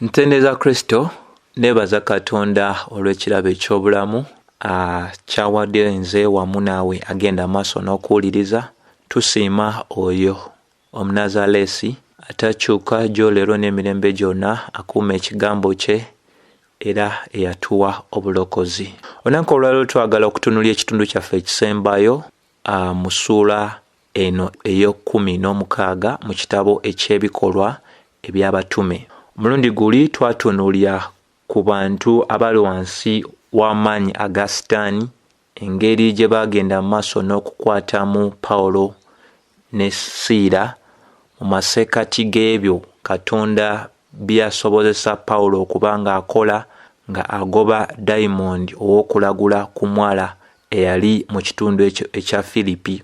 Ntendereza Kristo, neebaza Katonda olw'ekirabo eky'obulamu ky'awadde nze wamu naawe agenda amaaso n'okuwuliriza. Tusiima oyo Omunazaleesi atakyuka jjo leero n'emirembe gyonna, akuuma ekigambo kye era eyatuwa obulokozi. Olunaku olwaleero twagala okutunuulira ekitundu kyaffe ekisembayo mu ssuula eno ey'ekkumi n'omukaaga mu kitabo eky'Ebikolwa eby'Abatume. Omulundi guli twatunuulira ku bantu abali wansi w'amaanyi aga Sitaani, engeri gye baagenda mu maaso n'okukwatamu Pawulo ne Siira mu masekkati g'ebyo Katonda bye yasobozesa Pawulo okuba ng'akola nga agoba dayimondi ow'okulagula ku mwala eyali mu kitundu ekyo ekya Firipi.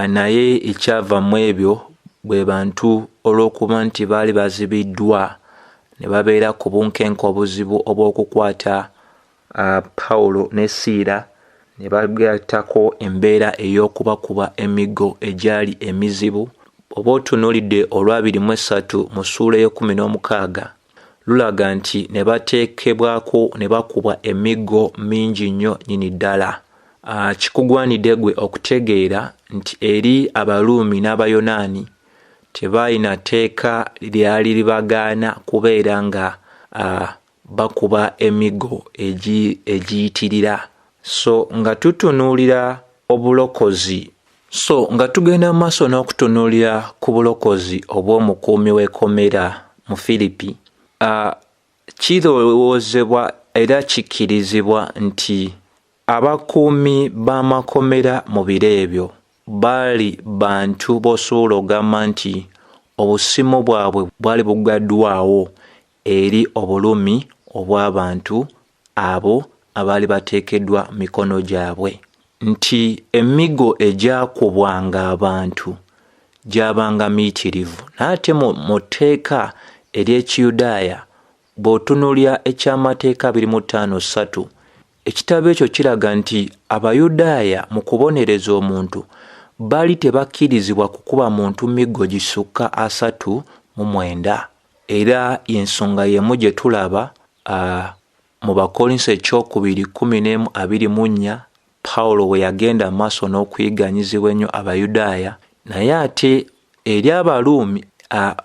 Naye ekyava mu ebyo bwe bantu olw'okuba nti baali bazibiddwa ne babeera ku bunkenke obuzibu obw'okukwata Pawulo ne Siira ne bagattako embeera ey'okubakuba emiggo egyali emizibu. Oba otunuulidde olw'abiri mu esatu mu ssuula ey'ekkumi n'omukaaga lulaga nti ne bateekebwako ne bakubwa emiggo mingi nnyo nnyini ddala. Kikugwanidde gwe okutegeera nti eri Abaruumi n'Abayonaani tebaalina tteeka lyali libagaana kubeera nga bakuba emiggo egiyitirira. So nga tutunuulira obulokozi so nga tugenda mu maaso n'okutunuulira ku bulokozi obw'omukuumi w'ekkomera mu Firipi, kirowoozebwa era kikkirizibwa nti abakuumi b'amakomera mu biro ebyo baali bantu b'osobola okugamba nti obusimu bwabwe bwali buggaddwawo eri obulumi obw'abantu abo abaali bateekeddwa mu mikono gyabwe, nti emiggo egyakubwanga abantu gyabanga miyitirivu. Naye ate mu tteeka ery'Ekiyudaaya, bw'otunuulira eky'Amateeka 25:3, ekitabo ekyo kiraga nti Abayudaaya mu kubonereza omuntu baali tebakkirizibwa kukuba muntu miggo gisukka 39. Era y'ensonga y'emu gye tulaba mu Bakkolinso ekyokubiri 11:24, Pawulo bwe yagenda mu maaso n'okuyigganyizibwa ennyo Abayudaaya, naye ate eri Abaruumi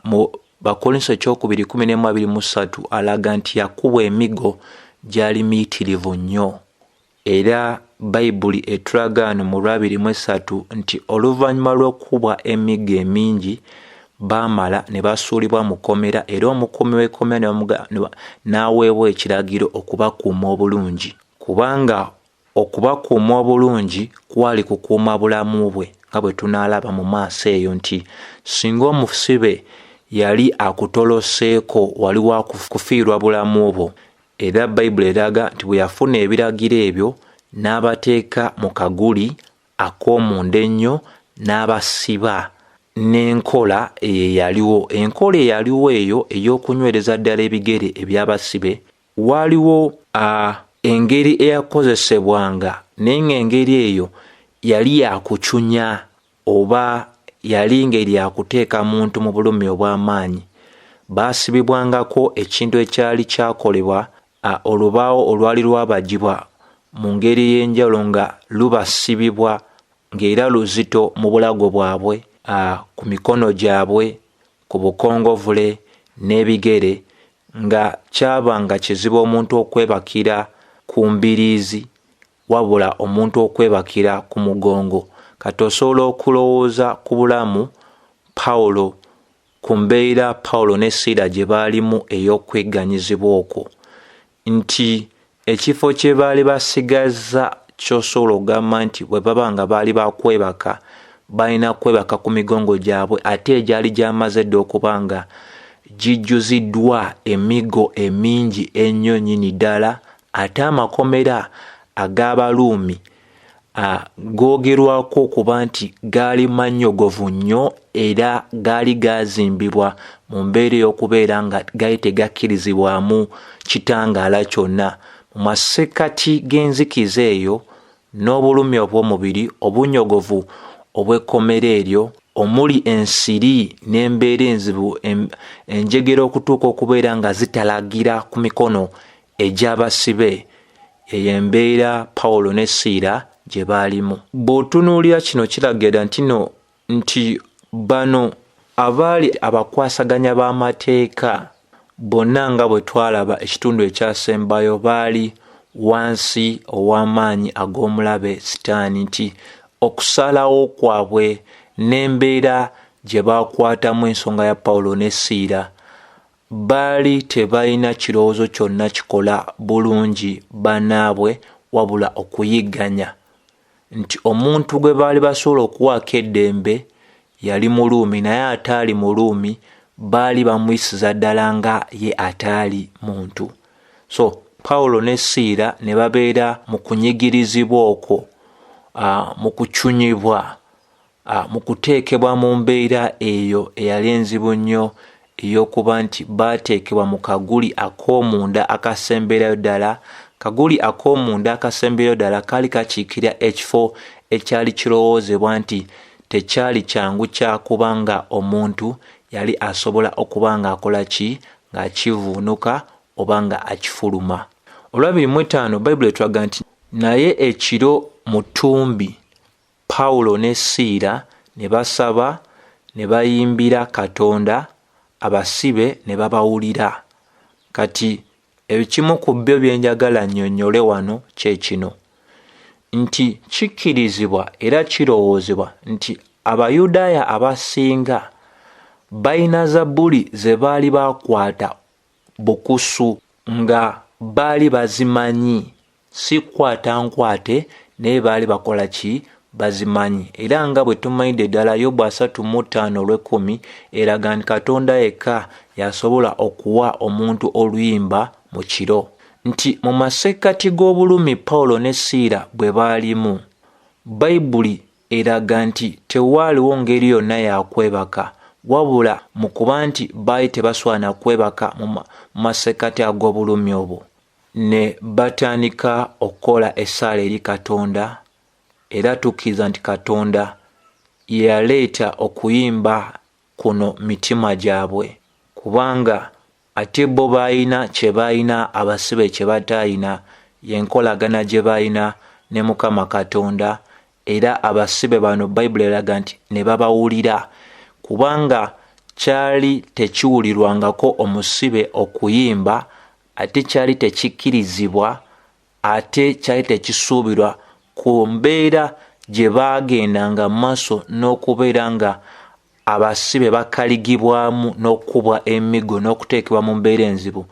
mu Bakkolinso ekyokubiri 11:23 alaga nti yakubwa emiggo gyali miyitirivu nnyo. Era Bayibuli etulaga wano mu lwabiri mu esatu nti oluvannyuma lw'okukubwa emiggo emingi baamala ne basuulibwa mu kkomera era omukuumi w'ekkomera n'aweebwa ekiragiro okubakuuma obulungi, kubanga okubakuuma obulungi kwali kukuuma bulamu bwe, nga bwe tunaalaba mu maaso eyo nti singa omusibe yali akutoloseeko wali wa kufiirwa bulamu bwo. Era Bayibuli eraga nti bwe yafuna ebiragiro ebyo n'abateeka mu kaguli ak'omunda ennyo n'abasiba n'enkola eyo eyaliwo. Enkola eyaliwo eyo ey'okunywereza ddala ebigere eby'abasibe, waaliwo engeri eyakozesebwanga, naye ng'engeri eyo yali ya kucunya oba yali ngeri ya kuteeka muntu mu bulumi obw'amaanyi. Baasibibwangako ekintu ekyali kyakolebwa olubaawo olwali lwabajibwa mu ngeri ey'enjawulo nga lubasibibwa ng'era luzito mu bulago bwabwe, ku mikono gyabwe, ku bukongovule n'ebigere, nga kyabanga kizibu omuntu okwebakira ku mbiriizi wabula omuntu okwebakira ku mugongo. Kati osobola okulowooza ku bulamu Pawulo ku mbeera Pawulo ne Siira gye baalimu ey'okwegganyizibwa okwo, nti ekifo kye baali basigazza ky'osobola okugamba nti bwe baba nga baali ba kwebaka, balina kwebaka ku migongo gyabwe ate egyali gyamaze dda okuba nga gijjuziddwa emiggo emingi ennyo nnyini ddala, ate amakomera ag'Abaruumi googerwako okuba nti gaali mannyogovu nnyo era gaali gaazimbibwa mu mbeera ey'okubeera nga gaali tegakkirizibwamu kitangaala kyonna. Mu masekkati g'enzikiza eyo n'obulumi obw'omubiri, obunnyogovu obw'ekkomera eryo, omuli ensiri n'embeera enzibu, enjegere okutuuka okubeera nga zitalagira ku mikono egy'abasibe. Eyo embeera Pawulo ne Siira gye baalimu. Bw'otunuulira kino kiragira nti no nti bano abaali abakwasaganya b'amateeka bonna nga bwe twalaba ekitundu ekyasembayo baali wansi ow'amaanyi ag'omulabe Sitaani, nti okusalawo kwabwe n'embeera gye baakwatamu ensonga ya Pawulo ne Siira baali tebalina kirowoozo kyonna kikola bulungi bannaabwe wabula okuyigganya, nti omuntu gwe baali basobola okuwaako eddembe yali Muruumi, naye ataali Muruumi baali bamuyisiza ddala nga ye ataali muntu. So Pawulo ne Siira ne babeera mu kunyigirizibwa okwo, mu kucunyibwa, mu kuteekebwa mu mbeera eyo eyali enzibu nnyo ey'okuba nti baateekebwa mu kaguli ak'omunda akasemberayo ddala. Kaguli ak'omunda akasemberayo ddala kaali kakiikirira ekifo ekyali kirowoozebwa nti tekyali kyangu kya kuba nga omuntu yali asobola okuba ng'akola ki, ng'akivuunuka oba nga akifuluma. Olwabiri mu etaano Bayibuli etulaga nti naye ekiro mu ttumbi Pawulo ne Siira ne basaba ne bayimbira Katonda, abasibe ne babawulira. Kati ekimu ku byo bye njagala nnyonnyole wano kye kino nti kikkirizibwa era kirowoozebwa nti Abayudaaya abasinga balina zabbuli ze baali baakwata bukusu nga baali bazimanyi, si kukwata nkwate, naye baali bakola ki, bazimanyi. Era nga bwe tumanyidde ddala Yobu 35 olw'ekkumi eraga nti Katonda yekka y'asobola okuwa omuntu oluyimba mu kiro, nti mu masekkati g'obulumi Pawulo ne Siira bwe baalimu, Bayibuli eraga nti tewaaliwo ngeri yonna ya kwebaka, wabula mu kuba nti baali tebasobola na kwebaka mu masekkati ag'obulumi obwo, ne batandika okukola essaala eri Katonda. Era tukkiriza nti Katonda ye yaleeta okuyimba kuno mitima gyabwe, kubanga ate bo baalina kye baalina abasibe kye bataalina, y'enkolagana gye baalina ne Mukama Katonda. Era abasibe bano Bayibuli eraga nti ne babawulira, kubanga kyali tekiwulirwangako omusibe okuyimba, ate kyali tekikkirizibwa, ate kyali tekisuubirwa ku mbeera gye baagendanga mu maaso n'okubeera nga abasibe bakaligibwamu n'okukubwa emiggo n'okuteekebwa mu mbeera enzibu.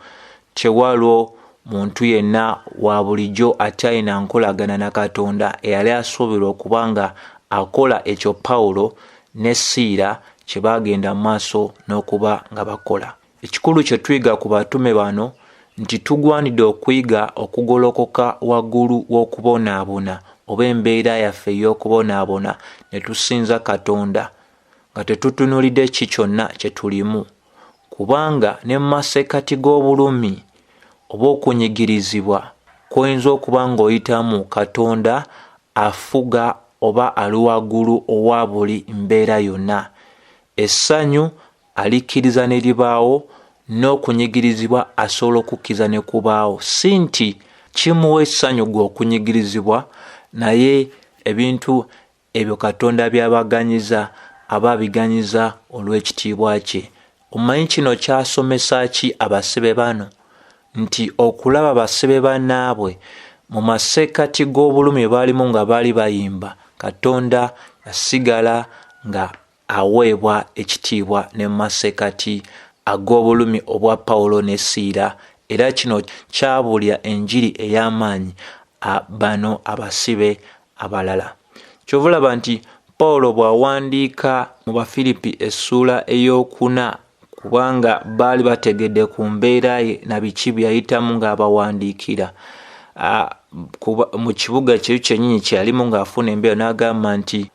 Tewaliwo muntu yenna wa bulijjo atalina nkolagana na Katonda eyali asuubirwa okuba nga akola ekyo Pawulo ne Siira kye baagenda mu maaso n'okuba nga bakola. Ekikulu kye tuyiga ku batume bano nti tugwanidde okuyiga okugolokoka waggulu w'okubonaabona oba embeera yaffe ey'okubonaabona ne tusinza Katonda nga tetutunuulidde ki kyonna kye tulimu, kubanga ne mu masekkati g'obulumi oba okunyigirizibwa kw'oyinza okuba ng'oyitamu, Katonda afuga oba ali waggulu owa buli mbeera yonna. Essanyu alikkiriza ne libaawo, n'okunyigirizibwa asobola okukkiriza ne kubaawo. Si nti kimuwa essanyu gwe okunyigirizibwa, naye ebintu ebyo Katonda by'abaganyiza aba abiganyiza olw'ekitiibwa kye. Omanyi kino kyasomesa ki abasibe bano? Nti okulaba abasibe bannaabwe mu masekkati g'obulumi baalimu nga baali bayimba, Katonda yasigala nga aweebwa ekitiibwa ne mu masekkati ag'obulumi obwa Pawulo ne Siira. Era kino kyabuulira enjiri ey'amaanyi bano abasibe abalala. Kyova olaba nti Pawulo bw'awandiika mu Bafiripi essuula ey'okuna, kubanga baali bategedde ku mbeera ye na biki bye yayitamu ng'abawandiikira mu kibuga kye kyennyini kye yalimu ng'afuna embeera, n'agamba nti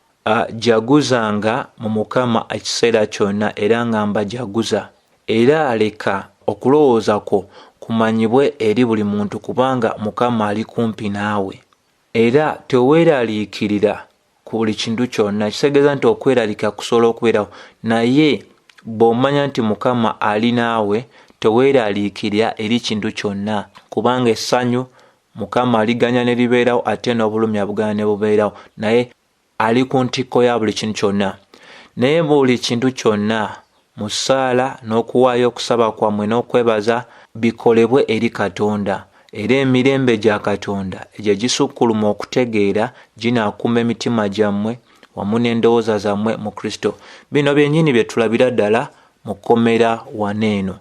jaguzanga mu Mukama ekiseera kyonna, era nga mbajaguza. Era leka okulowooza kwo kumanyibwe eri buli muntu, kubanga Mukama ali kumpi naawe. Era teweeraliikirira ku buli kintu kyonna. Kitegeeza nti okweraliikirira kusobola okubeerawo, naye bw'omanya nti Mukama ali naawe, teweeraliikirira eri kintu kyonna, kubanga essanyu Mukama aliganya ne libeerawo, ate n'obulumi abuganya ne bubeerawo, naye ali ku ntikko ya buli kintu kyonna. Naye buli kintu kyonna mu ssaala n'okuwaayo okusaba kwammwe n'okwebaza bikolebwe eri Katonda, era emirembe gya Katonda egyo egisukkuluma okutegeera ginaakuuma emitima gyammwe wamu n'endowooza zammwe mu Kristo. Bino byennyini bye tulabira ddala mu kkomera wano eno.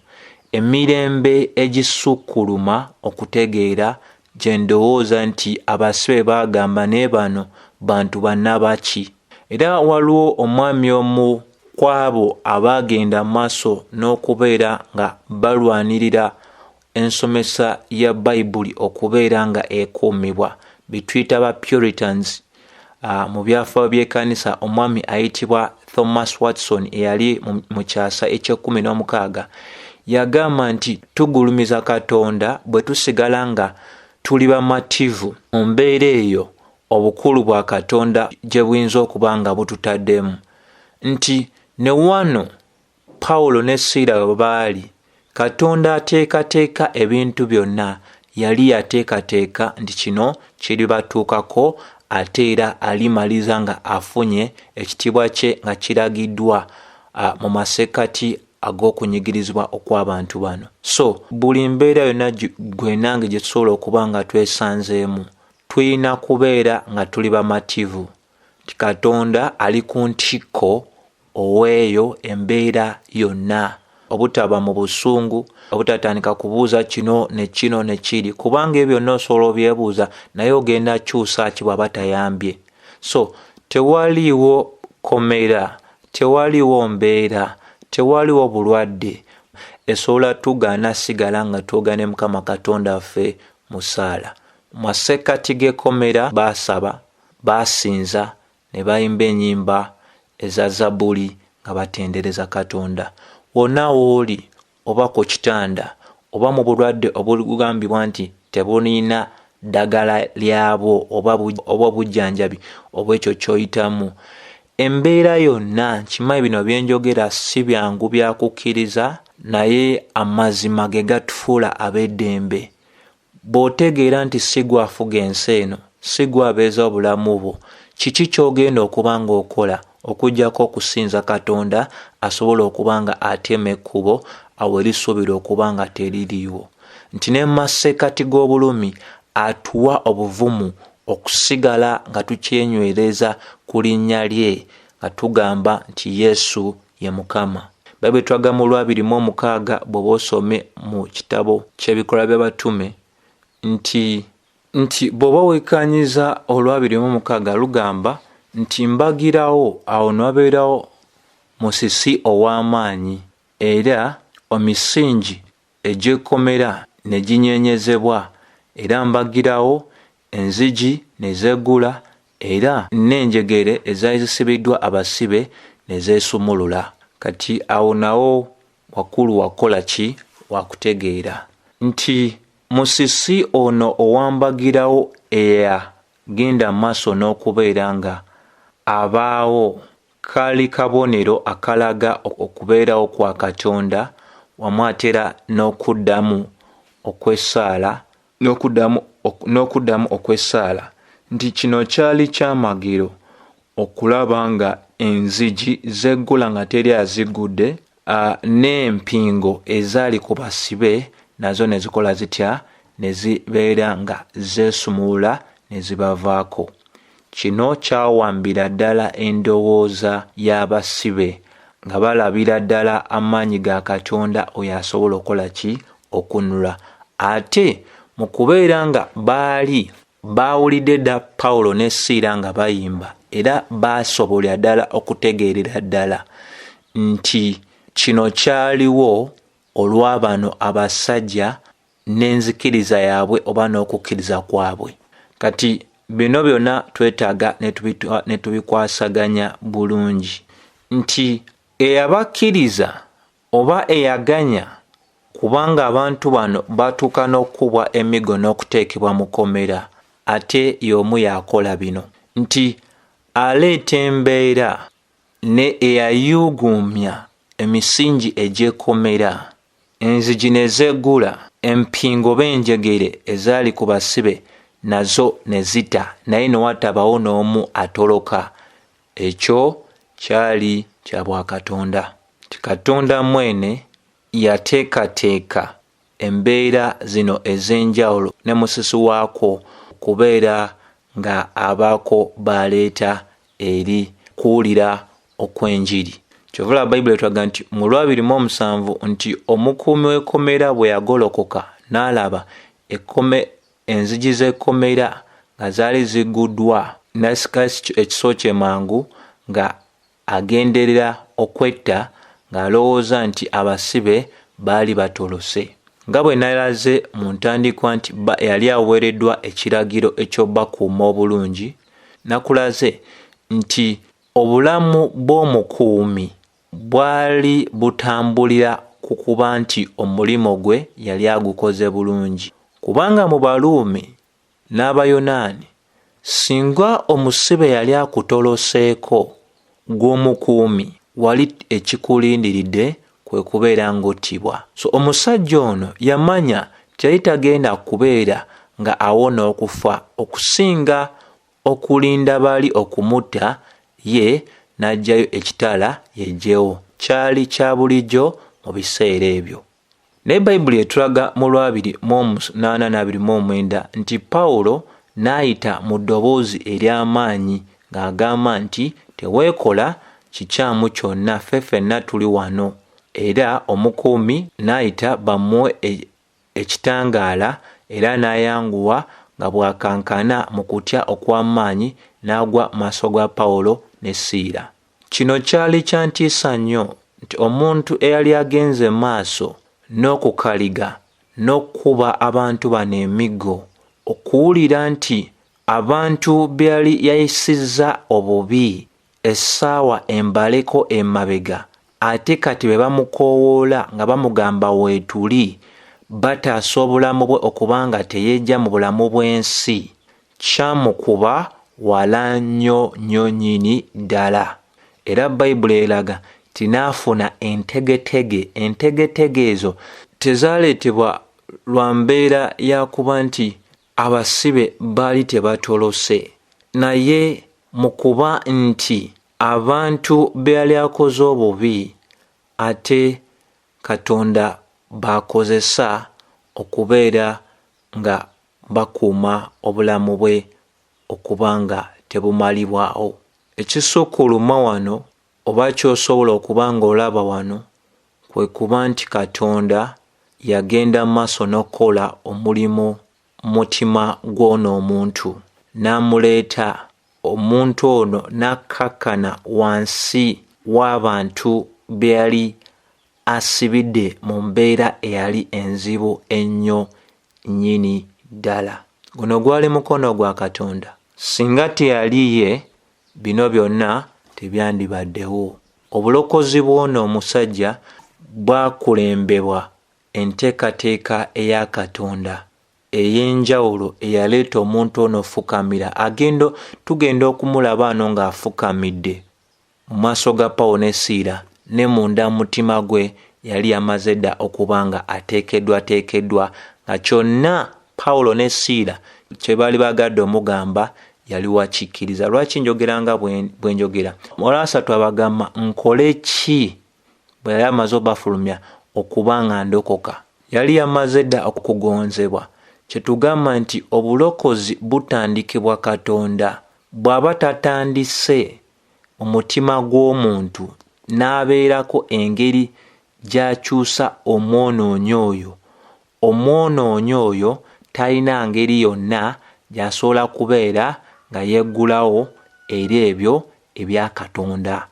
Emirembe egisukkuluma okutegeera gye ndowooza nti abasibe baagamba, naye bano bantu bannabaki? Era waliwo omwami omu ku abo abaagenda mu maaso n'okubeera nga balwanirira ensomesa ya Bayibuli okubeera nga ekuumibwa, be tuyita ba Puritans mu byafaayo by'ekkanisa, omwami ayitibwa Thomas Watson eyali mu kyasa eky'ekkumi n'omukaaga, yagamba nti tugulumiza Katonda bwe tusigala nga tuli bamativu mu mbeera eyo obukulu bwa Katonda gye buyinza okuba nga bututaddemu, nti ne wano Pawulo ne Siira we baali, Katonda ateekateeka ebintu byonna yali yateekateeka nti kino kiribatuukako, ate era alimaliza nga afunye ekitiibwa kye nga kiragiddwa mu masekkati ag'okunyigirizibwa okw'abantu bano. So buli mbeera yonna gwe nange gye tusobola okuba nga twesanzeemu, tulina kubeera nga tuli bamativu nti Katonda ali ku ntikko oweeyo embeera yonna, obutaba mu busungu, obutatandika kubuuza kino ne kino ne kiri, kubanga ebyo byonna osobola obyebuuza, naye ogenda kyusa ki bw'aba tayambye. So tewaliiwo kkomera, tewaliiwo mbeera, tewaliiwo bulwadde esobola tugaana sigala nga twogera ne Mukama Katonda waffe mu ssaala. Mu masekkati g'ekkomera baasaba, baasinza, ne bayimba ennyimba eza Zabbuli nga batendereza Katonda. Wonna w'oli, oba ku kitanda, oba mu bulwadde obugambibwa nti tebulina ddagala lyabwo oba obujjanjabi obw'ekyo ky'oyitamu, embeera yonna, nkimanyi bino bye njogera si byangu bya kukkiriza, naye amazima ge gatufuula ab'eddembe. Bw'otegeera nti si ggwe afuga ensi eno, si ggwe abeeza obulamu bwo, kiki ky'ogenda okuba ng'okola okuggyako okusinza Katonda asobola okuba nga atema ekkubo awo erisuubirwa okuba nga teririiwo? Nti ne mu masekkati g'obulumi atuwa obuvumu okusigala nga tukyenywereza ku linnya lye nga tugamba nti Yesu ye Mukama. Bayibuli etulaga mu lwabiri mu omukaaga bw'oba osome mu kitabo ky'Ebikolwa by'Abatume nti bw'oba wekkaanyiza olwabiri mu omukaaga lugamba nti mbagirawo awo ne wabeerawo musisi ow'amaanyi, era emisingi egy'ekkomera ne ginyeenyezebwa, era mbagirawo enzigi ne zeggula, era n'enjegere ezaali zisibiddwa abasibe ne zeesumulula. Kati awo nawo wakulu wakola ki? Wakutegeera nti musisi ono owambagirawo eyagenda maaso n'okubeera nga abaawo kaali kabonero akalaga okubeerawo kwa Katonda, wamu ate era n'okuddamu okw'essaala, n'okuddamu okw'essaala, nti kino kyali kyamagero okulaba nga enzigi zeggula nga teri aziggudde, n'empingo ezaali ku basibe nazo ne zikola zitya? Ne zibeera nga zeesumulula ne zibavaako. Kino kyawambira ddala endowooza y'abasibe nga balabira ddala amaanyi ga Katonda oyo asobola okukola ki? Okununula. Ate mu kubeera nga baali baawulidde dda Pawulo ne Siira nga bayimba, era baasobolera ddala okutegeerera ddala nti kino kyaliwo olwa bano abasajja n'enzikiriza yaabwe oba n'okukkiriza kwabwe. Kati bino byonna twetaaga ne tubikwasaganya bulungi nti eyabakkiriza oba eyaganya, kubanga abantu bano batuuka n'okukubwa emiggo n'okuteekebwa mu kkomera, ate y'omu y'akola bino, nti aleeta embeera ne eyayuuguumya emisingi egy'ekkomera, enzigi ne zeggula, empingo oba enjegere ezaali ku basibe nazo ne zita, naye ne watabawo n'omu atoloka. Ekyo kyali kya bwakatonda, nti Katonda mwene yateekateeka embeera zino ez'enjawulo ne musisi waakwo okubeera nga abaako b'aleeta eri kuwulira okw'enjiri. Kyova olaba Bayibuli etulaga nti mu lwabiri mu omusanvu nti omukuumi w'ekkomera bwe yagolokoka n'alaba ekkome enzigi z'ekkomera nga zaali zigguddwa n'asika ekiso kye mangu nga agenderera okwetta ng'alowooza nti abasibe baali batolose. Nga bwe nalaze mu ntandikwa nti yali aweereddwa ekiragiro eky'obakuuma obulungi, nakulaze nti obulamu bw'omukuumi bwali butambulira ku kuba nti omulimu gwe yali agukoze bulungi. Kubanga mu Baruumi n'Abayonaani, singa omusibe yali akutoloseeko gw'omukuumi wali ekikulindiridde kwe kubeera ng'ottibwa. So omusajja ono yamanya nti yali tagenda kubeera nga awona okufa okusinga okulinda bali okumutta ye n'aggyayo ekitala yeggyewo. Kyali kya bulijjo mu biseera ebyo. Naye Bayibuli etulaga mu lwabiri mu omunaana n'abiri mu omwenda nti Pawulo n'ayita mu ddoboozi ery'amaanyi ng'agamba nti, Teweekola kikyamu kyonna, ffe ffenna tuli wano. Era omukuumi n'ayita bamuwe e, ekitangaala, era n'ayanguwa nga bw'akankana mu kutya okw'amaanyi n'agwa mu maaso ga Pawulo ne Siira. Kino kyali kya ntiisa nnyo nti omuntu eyali agenze maaso n'okukaliga n'okukuba abantu bano emiggo, okuwulira nti abantu be yali yayisizza obubi essaawa embaleko emabega ate kati be bamukoowoola nga bamugamba weetuli bataasa obulamu bwe okuba nga teyeggya mu bulamu bw'ensi, kyamukuba wala nnyo nnyo nnyini ddala. Era Bayibuli eraga nti n'afuna entegetege. Entegetege ezo tezaaleetebwa lwa mbeera ya kuba nti abasibe baali tebatolose, naye mu kuba nti abantu be yali akoze obubi ate Katonda b'akozesa okubeera nga bakuuma obulamu bwe okuba nga tebumalibwawo. Ekisukkuluma wano oba ky'osobola okuba ng'olaba wano kwe kuba nti Katonda yagenda mu maaso n'okukola omulimu mu mutima gw'ono omuntu n'amuleeta omuntu ono n'akkakkana wansi w'abantu be yali asibidde mu mbeera eyali enzibu ennyo nnyini ddala. Guno gwali mukono gwa Katonda. Singa teyali ye, bino byonna tebyandibaddewo. Obulokozi bw'ono omusajja bwakulembebwa enteekateeka eya Katonda ey'enjawulo eyaleeta omuntu ono ofukamira. Agenda, tugenda okumulaba ano ng'afukamidde mu maaso ga Pawulo ne Siira, ne munda mu mutima gwe yali yamaze dda okuba nga ateekeddwateekeddwa nga kyonna Pawulo ne Siira kye baali bagadde omugamba yali wakikkiriza. Lwaki njogera nga bwe njogera? Olwasatu abagamba nkole ki bwe yali amaze obafulumya okuba nga ndokoka? Yali yamaze dda okugonzebwa. Kye tugamba nti obulokozi butandikibwa Katonda. Bw'aba tatandise mu mutima gw'omuntu n'abeerako engeri gy'akyusa omwonoonyi oyo, omwonoonyi oyo talina ngeri yonna gy'asobola kubeera nga yeggulawo eri ebyo ebya Katonda.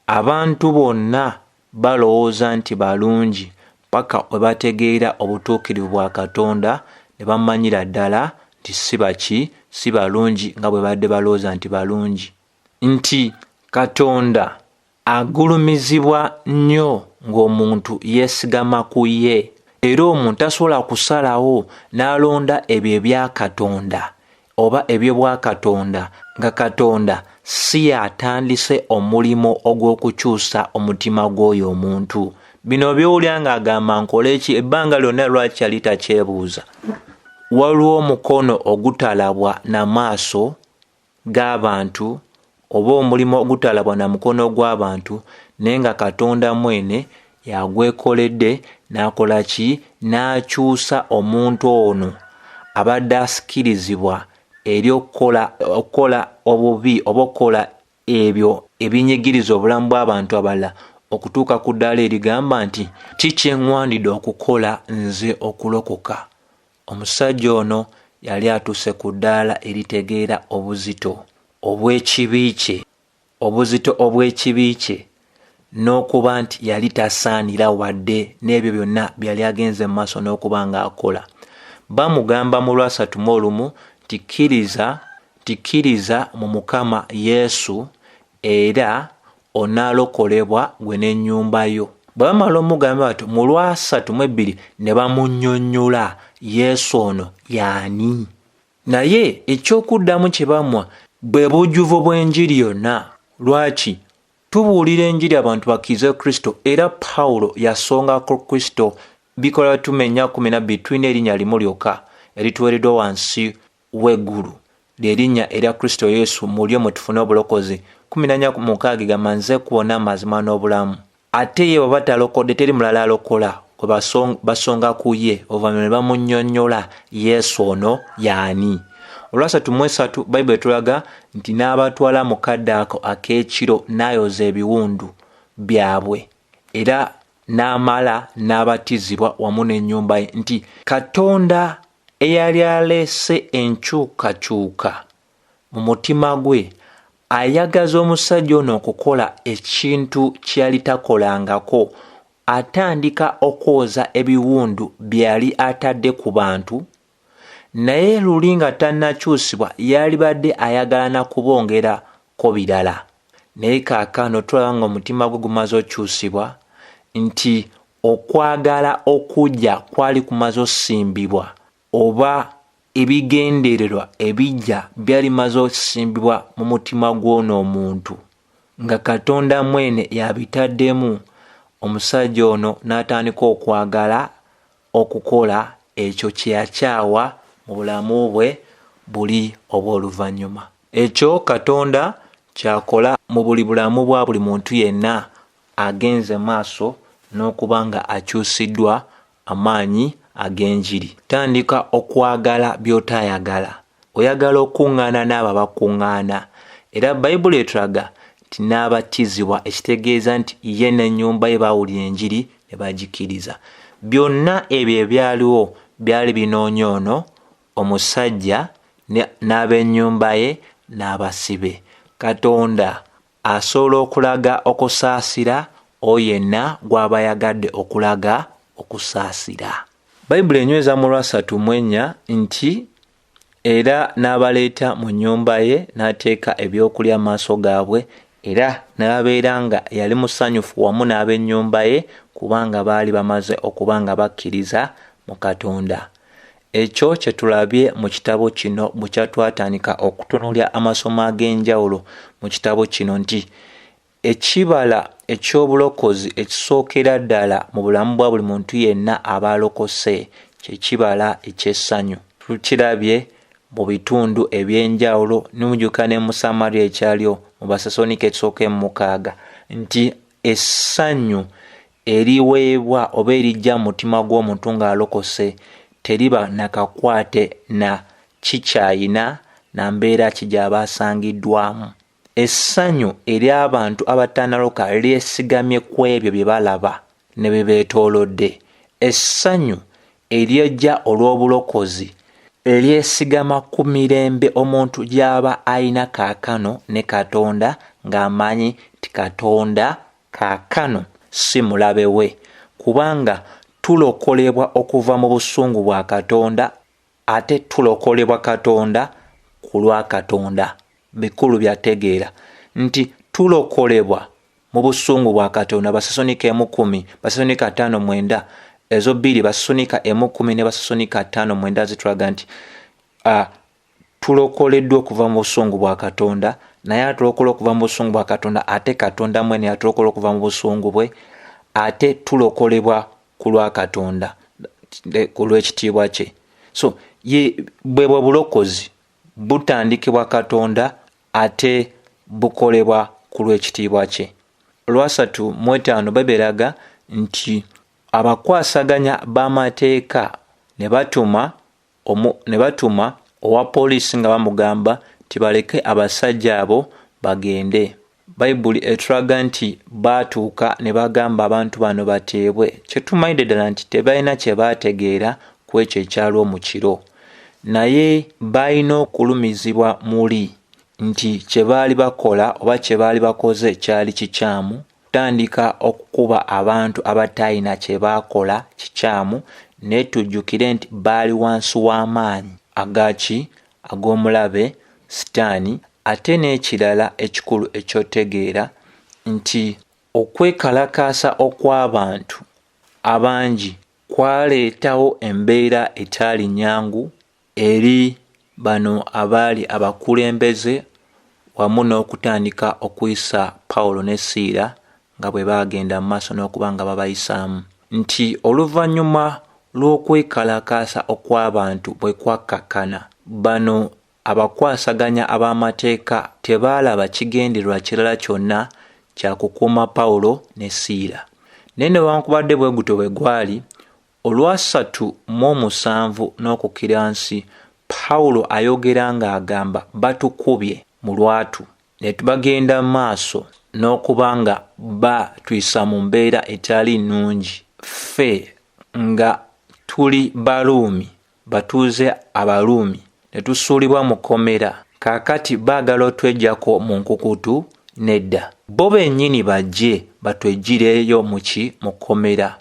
Abantu bonna balowooza nti balungi mpaka we bategeera obutuukirivu bwa Katonda ne bamanyira ddala nti si baki, si balungi nga bwe badde balowooza nti balungi. Nti Katonda agulumizibwa nnyo ng'omuntu yeesigama ku ye, era omuntu tasobola kusalawo n'alonda ebyo ebya Katonda oba eby'obwakatonda nga Katonda si y'atandise omulimu ogw'okukyusa omutima gw'oyo omuntu. Bino by'owulira ng'agamba nkole ki, ebbanga lyonna lwaki yali takyebuuza. Waliwo omukono ogutalabwa na maaso g'abantu oba omulimu ogutalabwa na mukono gw'abantu, naye nga Katonda mwene yagwekoledde n'akola ki, n'akyusa omuntu ono abadde asikirizibwa eri okukola obubi oba okukola ebyo ebinyigiriza obulamu bw'abantu abalala, okutuuka ku ddaala erigamba nti ki kye ŋŋwanidde okukola nze okulokoka. Omusajja ono yali atuuse ku ddaala eritegeera obuzito obw'ekibi kye, obuzito obw'ekibi kye, n'okuba nti yali tasaanira wadde n'ebyo byonna byali agenze mu maaso n'okuba ng'akola. Bamugamba mu lwasatu mu olumu nti kkiriza mu Mukama Yesu era onaalokolebwa gwe n'ennyumba yo. Bwe bamala omugamba batyo mu lwasatu mu ebbiri ne bamunnyonnyola Yesu ono y'ani. Naye ekyokuddamu kye bamuwa bwe bujjuvu bw'enjiri yonna. Lwaki? Tubuulira enjiri abantu bakkirize Kristo, era Pawulo yasonga ku Kristo. Bikolwa tumenya 12, tulina erinnya limu lyokka erituweereddwa wansi w'eggulu, ly'erinnya erya Kristo Yesu, mu lyo mwe tufuna obulokozi. 14:6 egamba nze kubona amazima n'obulamu. Ate ye bw'aba talokodde teri mulala alokola, kwe basonga ku ye, oluvannyuma ne bamunnyonnyola Yesu ono y'ani. Olwasatu mu esatu Bayibuli etulaga nti n'abatwala mu kadde ako ak'ekiro n'ayoza ebiwundu byabwe, era n'amala n'abatizibwa wamu n'ennyumba ye, nti Katonda eyali aleese enkyukakyuka mu mutima gwe ayagaza omusajja ono okukola ekintu kye yali takolangako. Atandika okwoza ebiwundu bye yali atadde ku bantu, naye luli nga tannakyusibwa yalibadde ayagala na kubongerako birala. Naye kaakano tulaba ng'omutima gwe gumaze okyusibwa, nti okwagala okujja kwali kumaze osimbibwa, oba ebigendererwa ebijja byali bimaze osimbibwa mu mutima gw'ono omuntu, nga Katonda mwene yabitaddemu. Omusajja ono n'atandika okwagala okukola ekyo kye yakyawa mu bulamu bwe buli obw'oluvannyuma. Ekyo Katonda ky'akola mu buli bulamu bwa buli muntu yenna agenze maaso n'okuba nga akyusiddwa amaanyi ag'enjiri. Tandika okwagala by'otayagala. Oyagala okuŋŋaana n'abo abakuŋŋaana. Era Bayibuli etulaga nti n'abatizibwa, ekitegeeza nti ye n'ennyumba ye baawulira enjiri ne bagikkiriza. Byonna ebyo ebyaliwo byali binoonya ono omusajja n'ab'ennyumba ye n'abasibe. Katonda asobola okulaga okusaasira oyo yenna gw'aba ayagadde okulaga okusaasira. Bayibuli enyweza mu lwasatu mu ennya nti era n'abaleeta mu nnyumba ye n'ateeka ebyokulya mu maaso gaabwe, era n'abeera nga yali musanyufu wamu n'ab'ennyumba ye, kubanga baali bamaze okuba nga bakkiriza mu Katonda. Ekyo kye tulabye mu kitabo kino bwe kyatwatandika okutunuulira amasomo ag'enjawulo mu kitabo kino, nti ekibala eky'obulokozi ekisookera ddala mu bulamu bwa buli muntu yenna aba alokose kye kibala eky'essanyu. Tukirabye mu bitundu eby'enjawulo, n'omujjuka ne Musamaliya ekyaliwo mu Basessaloniika ekisooka emu 6, nti essanyu eriweebwa oba erijja mu mutima gw'omuntu ng'alokose teriba na kakwate na kikyayina na mbeera ki gy'aba asangiddwamu. Essanyu ery'abantu abatannaloka lyesigamye ku ebyo bye balaba ne bye beetoolodde. Essanyu ery'ejja olw'obulokozi lyesigama ku mirembe omuntu gy'aba alina kaakano ne Katonda, ng'amanyi nti Katonda kaakano si mulabe we, kubanga tulokolebwa okuva mu busungu bwa Katonda, ate tulokolebwa Katonda ku lwa Katonda. Bikulu byategeera nti tulokolebwa mu busungu bwa Katonda. Basessaloniika 1:10, Basessaloniika 5:9, ezo bbiri Basessaloniika 1:10 ne Basessaloniika 5:9 zitulaga nti tulokoleddwa okuva mu busungu bwa Katonda, naye atulokola okuva mu busungu bwa Katonda, ate Katonda mwene atulokola okuva mu busungu bwe, ate tulokolebwa ku lwa Katonda, ku lw'ekitiibwa kye. So ye bwe bwe bulokozi butandikibwa Katonda ate bukolebwa ku lw'ekitiibwa kye. Olwasatu mu etaano Bayibuli eraga nti abakwasaganya b'amateeka ne batuma owa poliisi nga bamugamba nti baleke abasajja abo bagende. Bayibuli etulaga nti baatuuka ne bagamba abantu bano bateebwe. Kye tumanyidde ddala nti tebalina kye baategeera ku ekyo ekyaliwo mu kiro, naye balina okulumizibwa muli nti kye baali bakola oba kye baali bakoze kyali kikyamu, kutandika okukuba abantu abataalina kye baakola kikyamu, naye tujjukire nti baali wansi w'amaanyi agaki ag'omulabe Sitaani. Ate n'ekirala ekikulu ekyotegeera nti okwekalakaasa okw'abantu abangi kwaleetawo embeera etaali nnyangu eri bano abaali abakulembeze wamu n'okutandika okuyisa Pawulo ne Siira nga bwe baagenda mu maaso n'okuba nga babayisaamu. Nti oluvannyuma lw'okwekalakaasa okw'abantu bwe kwakkakkana, bano abakwasaganya ab'amateeka tebaalaba kigendererwa kirala kyonna kya kukuuma Pawulo ne Siira. Naye newankubadde bwe gutyo bwe gwali, olwasatu mu omusanvu n'okukira nsi, Pawulo ayogera ng'agamba batukubye mu lwatu ne tubagenda maaso n'okuba nga batuyisa mu mbeera etali nnungi. Ffe nga tuli Baruumi, batuuze Abaruumi, ne tusuulibwa mu kkomera. Kaakati baagala otweggyako mu nkukutu? Nedda. Bo bennyini bajje batweggireyo mu ki? Mu kkomera.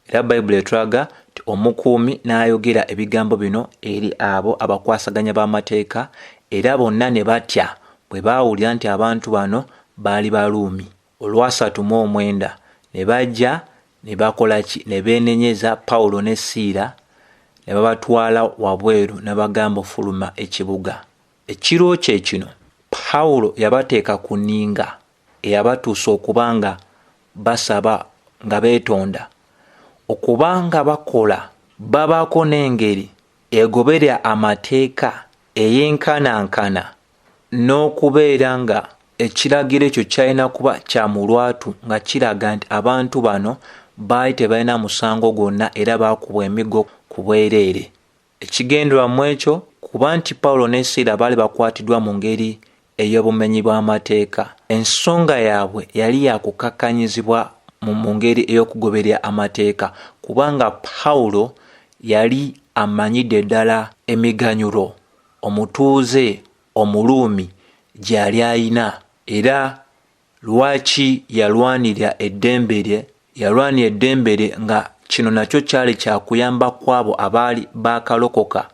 Era Bayibuli etulaga nti omukuumi n'ayogera ebigambo bino eri abo abakwasaganya b'amateeka, era bonna ne batya bwe baawulira nti abantu bano baali Baruumi. Olwasatu mu omwenda ne bajja ne bakola ki? Ne beenenyeza Pawulo ne Siira ne babatwala wabweru ne bagamba ofuluma ekibuga. Ekiro kye kino Pawulo yabateeka ku nninga eyabatuusa okuba nga basaba nga beetonda, okuba nga bakola babaako n'engeri egoberera amateeka ey'enkanankana n'okubeera nga ekiragiro ekyo kyalina kuba kya mu lwatu nga kiraga nti abantu bano baali tebalina musango gwonna era baakubwa emiggo ku bwereere. Ekigendererwa mu ekyo kuba nti Pawulo ne Siira baali bakwatiddwa mu ngeri ey'obumenyi bw'amateeka. Ensonga yaabwe yali ya kukakkanyizibwa mu ngeri ey'okugoberera amateeka, kubanga Pawulo yali amanyidde ddala emiganyulo omutuuze Omuruumi gy'ali ayina, era lwaki yalwanirira eddembe lye. Yalwanira eddembe lye nga kino nakyo kyali kya kuyamba ku abo abaali baakalokoka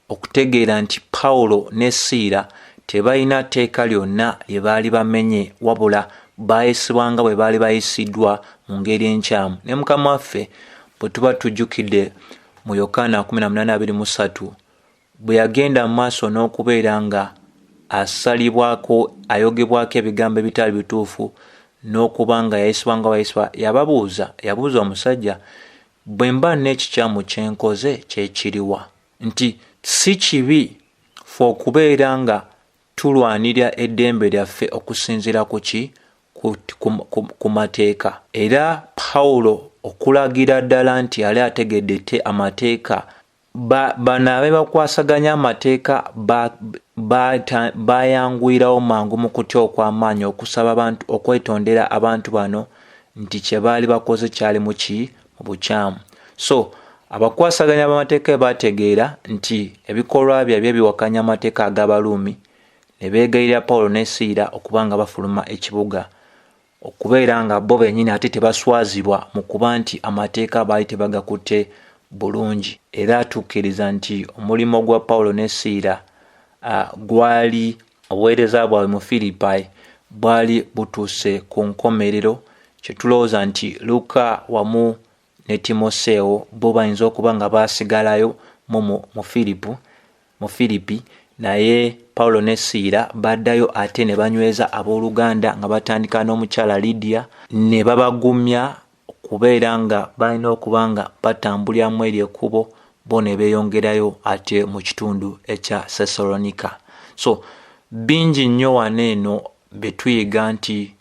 okutegeera nti Pawulo ne Siira tebalina tteeka lyonna lye baali bamenye, wabula baayisibwa nga bwe baali bayisiddwa mu ngeri enkyamu. Ne Mukama waffe bwe tuba tujjukidde mu Yokaana 18:23 bwe yagenda mu maaso n'okubeera nga asalibwako, ayogebwako ebigambo ebitali bituufu n'okuba nga yayisibwa nga wayisibwa, yababuuza, yabuuza omusajja, bwe mba n'ekikyamu kye nkoze kye kiriwa? Nti si kibi ffe okubeera nga tulwanirira eddembe lyaffe okusinziira ku ki? Ku mateeka. Era Pawulo okulagira ddala nti yali ategedde te amateeka, bano abebakwasaganya amateeka bayanguyirawo mangu mu kutya okw'amaanyi okusaba abantu okwetondera abantu bano nti kye baali bakoze kyali mu ki? Mu bukyamu. So abakwasaganya b'amateeka bategeera nti ebikolwa byabwe biwakanya amateeka ag'Abaruumi, ne beegayirira Pawulo ne Siira okuba nga bafuluma ekibuga, okubeera nga bo bennyini ate tebaswazibwa mu kuba nti amateeka baali tebagakutte bulungi. Era tukkiriza nti omulimu gwa Pawulo ne Siira gwali obuweereza bwabwe mu Firipayi bwali butuuse ku nkomerero. Kye tulowooza nti Luka wamu ne Timoseewo bo bayinza okuba nga baasigalayo mu Firipi, Naye Pawulo ne Siira baddayo ate ne banyweza abooluganda nga batandika n'omukyala Lidiya, ne babagumya okubeera nga balina okuba nga batambuliramu eryo ekkubo, bo ne beeyongerayo ate mu kitundu ekya Sessalonika. So bingi nnyo wano eno bye tuyiga nti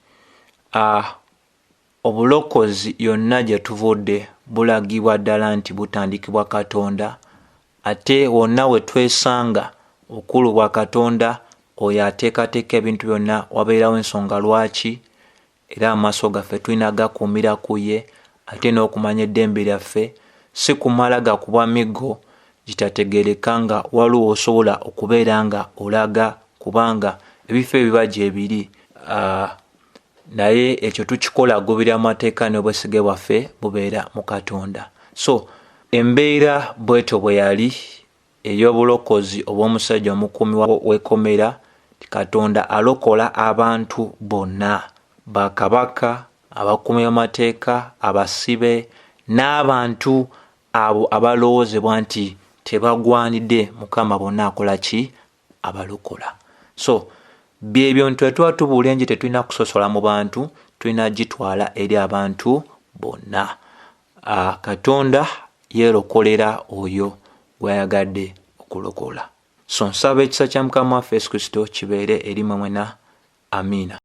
obulokozi yonna gye tuvudde bulagibwa ddala nti butandikibwa Katonda, ate wonna we twesanga obukulu bwa Katonda oyo ateekateeka ebintu byonna, wabeerawo ensonga lwaki, era amaaso gaffe tulina gakuumira ku ye, ate n'okumanya eddembe lyaffe si kumala gakubwa miggo gitategeereka nga waliwo osobola okubeera nga olaga, kubanga ebifo ebiba gyebiri. Naye ekyo tukikola goberera amateeka n'obwesige bwaffe bubeera mu Katonda. So embeera bwetyo bwe yali ey'obulokozi obw'omusajja omukuumi w'ekkomera, Katonda alokola abantu bonna, bakabaka, abakuumi b'amateeka, abasibe n'abantu abo abalowoozebwa nti tebagwanidde Mukama, bonna akola ki? Abalokola. So byebyo nti tuba tubuulira enjiri tetulina kusosola mu bantu, tulina gitwala eri abantu bonna. Katonda yeerokolera oyo gw'ayagadde okulokola. So nsaba ekisa kya Mukama waffe Yesu Kristo kibeere eri mmwe mwena. Amiina.